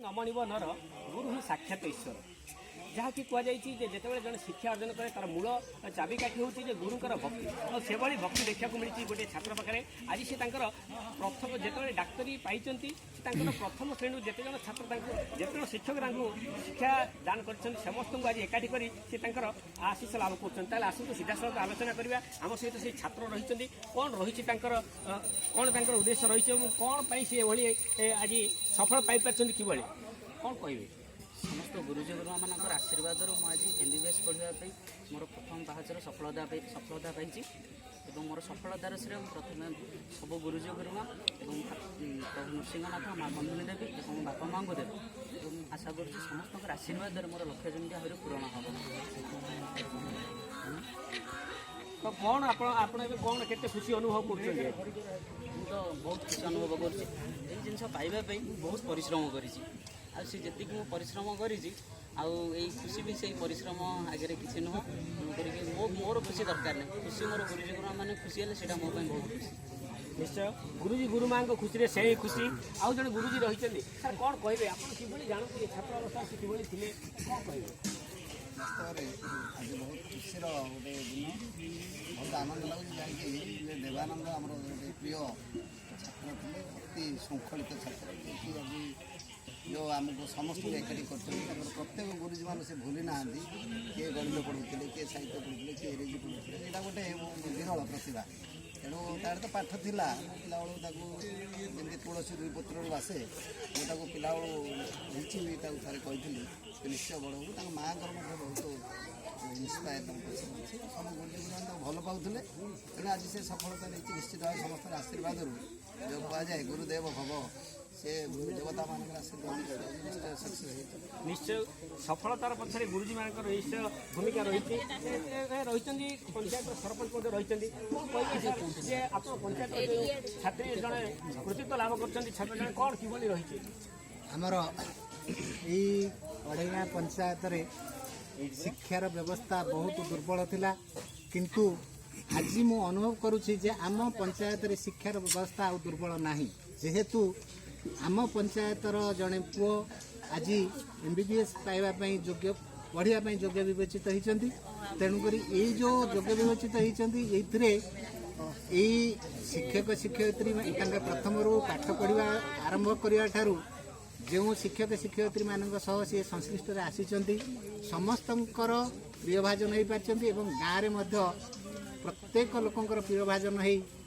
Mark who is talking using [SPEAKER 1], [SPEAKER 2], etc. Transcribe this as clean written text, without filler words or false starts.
[SPEAKER 1] ନ ମଣିବ ନର, ଗୁରୁ ହିଁ ସାକ୍ଷାତ ଈଶ୍ୱର। ଯାହାକି କୁହାଯାଇଛି ଯେ ଯେତେବେଳେ ଜଣେ ଶିକ୍ଷା ଅର୍ଜନ କରେ, ତାର ମୂଳ ଚାବିକାଠି ହେଉଛି ଯେ ଗୁରୁଙ୍କର ଭକ୍ତି। ଆଉ ସେଭଳି ଭକ୍ତି ଦେଖିବାକୁ ମିଳିଛି ଗୋଟିଏ ଛାତ୍ର ପାଖରେ। ଆଜି ସେ ତାଙ୍କର ପ୍ରଥମ, ଯେତେବେଳେ ଡାକ୍ତରୀ ପାଇଛନ୍ତି, ସେ ତାଙ୍କର ପ୍ରଥମ ଶ୍ରେଣୀରୁ ଯେତେ ଜଣ ଛାତ୍ର ତାଙ୍କୁ, ଯେତେ ଜଣ ଶିକ୍ଷକ ତାଙ୍କୁ ଶିକ୍ଷା ଦାନ କରିଛନ୍ତି, ସମସ୍ତଙ୍କୁ ଆଜି ଏକାଠି କରି ସେ ତାଙ୍କର ଆଶିଷ ଲାଭ କରୁଛନ୍ତି। ତାହେଲେ ଆସନ୍ତୁ, ସିଧାସଳଖ ଆଲୋଚନା କରିବା। ଆମ ସହିତ ସେଇ ଛାତ୍ର ରହିଛନ୍ତି। କ'ଣ ରହିଛି ତାଙ୍କର, କ'ଣ ତାଙ୍କର ଉଦ୍ଦେଶ୍ୟ ରହିଛି ଏବଂ କ'ଣ ପାଇଁ ସେ ଏଭଳି ଆଜି ସଫଳ ପାଇପାରିଛନ୍ତି, କିଭଳି, କ'ଣ କହିବେ?
[SPEAKER 2] ସମସ୍ତ ଗୁରୁଜୀ ଗୁରୁମାମାନଙ୍କର ଆଶୀର୍ବାଦରୁ ମୁଁ ଆଜି ଏମବିବିଏସ୍ ପଢ଼ିବା ପାଇଁ ମୋର ପ୍ରଥମ ପାହାଚର ସଫଳତା ପାଇଛି ଏବଂ ମୋର ସଫଳତାର ଶ୍ରେୟ ମୁଁ ପ୍ରଥମେ ସବୁ ଗୁରୁଜୀ ଗୁରୁମା ଏବଂ ପ୍ରଭୁ ନୃସିଂହନାଥ, ମା ବନ୍ଧୁଣୀ ଦେବୀ ଏବଂ ବାପା ମାଆଙ୍କୁ ଦେବି ଏବଂ ଆଶା କରୁଛି ସମସ୍ତଙ୍କର ଆଶୀର୍ବାଦରେ ମୋର ଲକ୍ଷ୍ୟ ଯେମିତି ଆହୁରି ପୂରଣ ହେବ।
[SPEAKER 1] ତ କ'ଣ ଆପଣ ଏବେ କ'ଣ କେତେ ଖୁସି ଅନୁଭବ କରୁଛନ୍ତି?
[SPEAKER 2] ମୁଁ ତ ବହୁତ ଖୁସି ଅନୁଭବ କରୁଛି। ଏଇ ଜିନିଷ ପାଇବା ପାଇଁ ମୁଁ ବହୁତ ପରିଶ୍ରମ କରିଛି ଆଉ ସେ ଯେତିକି ମୁଁ ପରିଶ୍ରମ କରିଛି, ଆଉ ଏଇ ଖୁସି ବି ସେଇ ପରିଶ୍ରମ ଆଗରେ କିଛି ନୁହଁ। ତେଣୁ କରିକି ମୋର ଖୁସି ଦରକାର ନାହିଁ। ଖୁସି ମୋର ଗୁରୁଜୀ ଗୁରୁମାନେ ଖୁସି ହେଲେ ସେଇଟା ମୋ ପାଇଁ ବହୁତ ଖୁସି।
[SPEAKER 1] ନିଶ୍ଚୟ ଗୁରୁଜୀ ଗୁରୁମାଙ୍କ ଖୁସିରେ ସେ ହିଁ ଖୁସି। ଆଉ ଜଣେ ଗୁରୁଜୀ ରହିଛନ୍ତି। ସାର୍, କ'ଣ କହିବେ? ଆପଣ କିଭଳି ଜାଣନ୍ତି, ଛାତ୍ର ଅବସ୍ଥା ସେ କିଭଳି ଥିଲେ, କ'ଣ କହିବେ?
[SPEAKER 3] ବାସ୍ତବରେ ଆଜି ବହୁତ ଖୁସିର ଗୋଟେ ଦିନ। ବହୁତ ଆନନ୍ଦ ଲାଗୁଛି ଜାଣିକି ଯେ ଦେବାନନ୍ଦ ଆମର ଗୋଟେ ପ୍ରିୟ ଛାତ୍ର ଥିଲେ, ଅତି ଶୃଙ୍ଖଳିତ ଛାତ୍ର, ଯିଏକି ଆଜି ଯେଉଁ ଆମକୁ ସମସ୍ତଙ୍କୁ ଏକାଠି କରିଛନ୍ତି। ତାଙ୍କର ପ୍ରତ୍ୟେକ ଗୁରୁଜୀମାନେ ସେ ଭୁଲି ନାହାନ୍ତି। କିଏ ଗଣିତ ପଢ଼ୁଥିଲେ, କିଏ ସାହିତ୍ୟ ପଢ଼ୁଥିଲେ, କିଏ ଇଂରେଜୀ ପଢ଼ୁଥିଲେ। ଏଇଟା ଗୋଟେ ବିରଳ ପ୍ରତିଭା। ତେଣୁ ତାର ତ ପାଠ ଥିଲା। ମୁଁ ପିଲାବେଳୁ ତାକୁ ଯେମିତି ତୁଳସୀ ଦୁଇ ପତ୍ରରୁ ବାସେ, ମୁଁ ତାକୁ ପିଲାବେଳୁ ହେଇଛି ବି। ତାକୁ ଥରେ କହିଥିଲି, ସେ ନିଶ୍ଚୟ ବଡ଼ ହବୁ। ତାଙ୍କ ମାଆଙ୍କର ମଧ୍ୟ ବହୁତ ଇନ୍ସପାୟାର ତାଙ୍କ ପଛରେ ଅଛି। ସବୁ ଗୁରୁଜୀ ଗୁରୁମାନେ ତାକୁ ଭଲ ପାଉଥିଲେ। ତେଣୁ ଆଜି ସେ ସଫଳତା ନେଇଛି ନିଶ୍ଚିତ ଭାବେ ସମସ୍ତଙ୍କର ଆଶୀର୍ବାଦରୁ। ଯେଉଁ କୁହାଯାଏ ଗୁରୁଦେବ ଭବ, ସେ ଦେବତାମାନଙ୍କର ଆଶୀର୍ବାଦ ନିଶ୍ଚୟ ସକ୍ସେସ୍ ହେଇଛି।
[SPEAKER 1] ନିଶ୍ଚୟ ସଫଳତାର ପଛରେ ଗୁରୁଜୀମାନଙ୍କର ନିଶ୍ଚୟ ଭୂମିକା ରହିଛି। ରହିଛନ୍ତି, ପଞ୍ଚାୟତର ସରପଞ୍ଚ ମଧ୍ୟ ରହିଛନ୍ତି। କ'ଣ କହିବେ ସାର୍ ଯେ ଆପଣ ପଞ୍ଚାୟତର ଯେଉଁ ଛାତ୍ରୀ ଜଣେ କୃତିତ୍ୱ ଲାଭ କରୁଛନ୍ତି, ଛାତ୍ର ଜଣେ, କ'ଣ କିଭଳି ରହିଛି?
[SPEAKER 4] ଆମର ଏଇ ଅଢ଼େଇଗାଁ ପଞ୍ଚାୟତରେ ଶିକ୍ଷାର ବ୍ୟବସ୍ଥା ବହୁତ ଦୁର୍ବଳ ଥିଲା। କିନ୍ତୁ ଆଜି ମୁଁ ଅନୁଭବ କରୁଛି ଯେ ଆମ ପଞ୍ଚାୟତରେ ଶିକ୍ଷାର ବ୍ୟବସ୍ଥା ଆଉ ଦୁର୍ବଳ ନାହିଁ, ଯେହେତୁ ଆମ ପଞ୍ଚାୟତର ଜଣେ ପୁଅ ଆଜି ଏମବିବିଏସ୍ ପାଇବା ପାଇଁ ଯୋଗ୍ୟ, ପଢ଼ିବା ପାଇଁ ଯୋଗ୍ୟ ବିବେଚିତ ହୋଇଛନ୍ତି। ତେଣୁକରି ଏଇ ଯେଉଁ ଯୋଗ୍ୟ ବିବେଚିତ ହୋଇଛନ୍ତି, ଏଇଥିରେ ଏଇ ଶିକ୍ଷକ ଶିକ୍ଷୟିତ୍ରୀ ତାଙ୍କ ପ୍ରଥମରୁ ପାଠ ପଢ଼ିବା ଆରମ୍ଭ କରିବା ଠାରୁ ଯେଉଁ ଶିକ୍ଷକ ଶିକ୍ଷୟିତ୍ରୀମାନଙ୍କ ସହ ସିଏ ସଂଶ୍ଳିଷ୍ଟରେ ଆସିଛନ୍ତି, ସମସ୍ତଙ୍କର ପ୍ରିୟଭାଜନ ହୋଇପାରିଛନ୍ତି ଏବଂ ଗାଁରେ ମଧ୍ୟ ପ୍ରତ୍ୟେକ ଲୋକଙ୍କର ପ୍ରିୟଭାଜନ ହେଇ